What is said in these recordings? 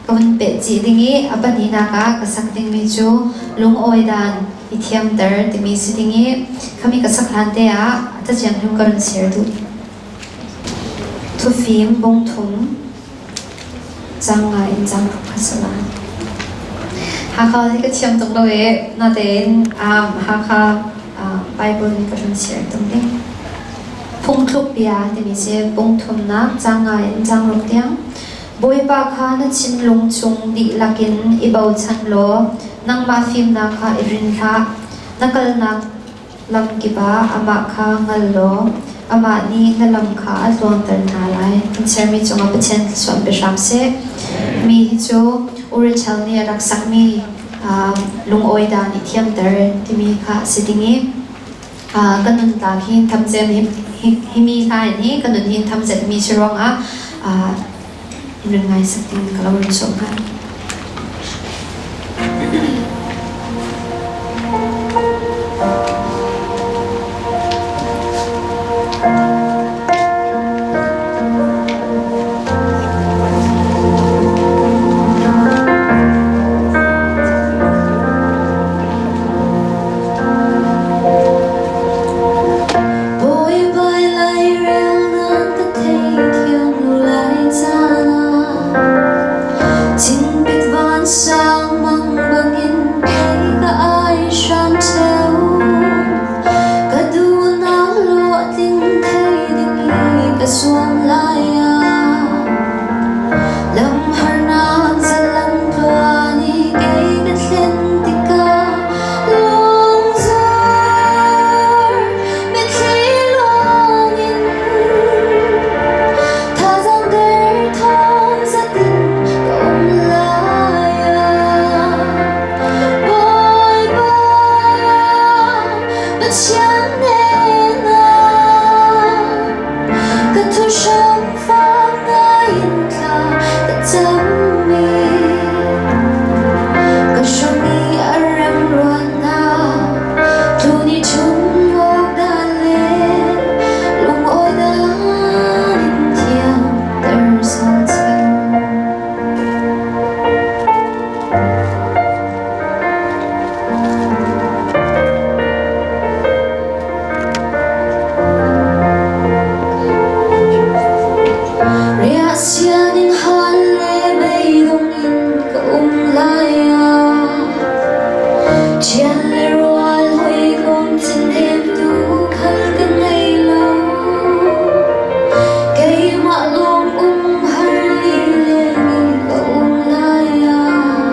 Ka vun peh chih ding i a pahnihnak ah ka sak dingmi cu lungawi dan i thiamter timi si ding i khami ka sak hlan te ah caciang hlun ka run share duh. Thufim bungthum cang nga in cang ruk kha si lai. Hakha hi ka thiam tuk lo i natein Hakha Bible in ka run share tung ding. Phungthluk bia timi si bungthumnak cang nga in cang ruk tiang. Bawipa kha na thinlung chung dihlak in i bochan law nangmah fimnak kha i rin hlah. Na kalnak lam kip ah amah kha hngal law amah nih na lam kha a tluangter hna lai. Kan sermi cungah Pathian thluachuah pe hram seh. Mi hi cu Urichal nih a rak sakmi lungawi dan i thiamter timi kha a si ding i ka nunnak hi thamcem himi hna in hi ka nun hin thamcet mi si ruangah in ngai sak ding ka lo run sawm hna. Bawipa lairel nan ka theithiam lo lai caan ah Chinpit vansang mang bangin kei ka ai hram ṭheo. Ka duhnak hlawhtling thei ding i ka zuam lai ah Lamharnak zalam tluan i kei ka thlen tikah lungzar mitthli luangin thazaang derthawm zatin ka um lai ah Bawipa Pathian hnenah ka thuhram fak ngaiin thla ka cammi ka hram i a remruatnak tuni chung awk dan le lungawi dan in thianter sal theo. Riahsian in hal le beidong in ka um lai ah Ṭhian le rual hawikom thinhemtu khal ka ngei lo. Keimah lawng um har lileng in ka um lai ah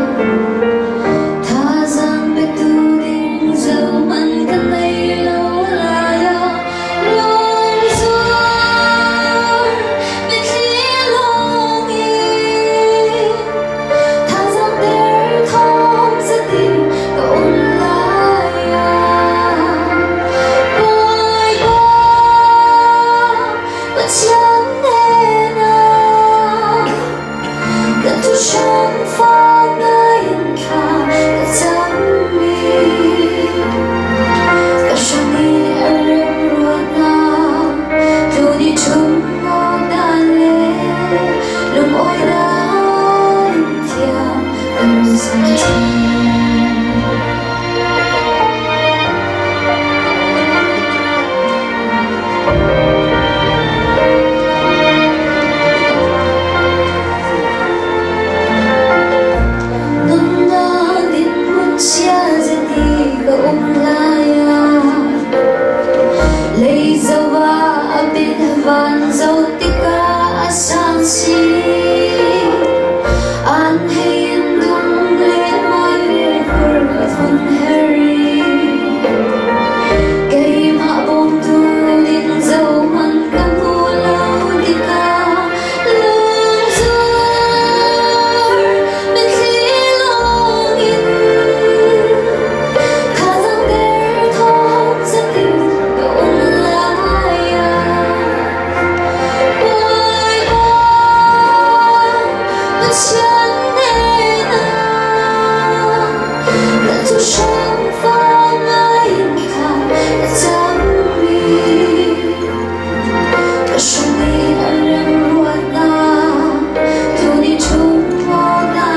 Thazaang petu ding zohhmanh ka ngei lo lai ah Lungzar mitthli lawngin thazaang derthawm zatin ka um lai ah Bawipa Pathian hnenah ka tuchun fak ngaiin thla ka cammi ka hram i a remruatnak tuni ṭhum awk dan le lungawi dan in thiam kan san Nunnak dinhmun chia zeti ka um lai ah Lei zoh ah a pin van zoh tikah a sang si An hei in dum le mai le khur ka thun heri Keimah bawmtu ding zohhmanh ka hmu lo tikah lungzar mitthli lawngin thazaang derthawm zatin ka um lai ah Bawipa Pathian hnenah ka thuhram fak ngaiin thla ka cammi ka hram i a remruatnak tuni ṭhum awk.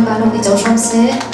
Bawipa lawng i co hram seh.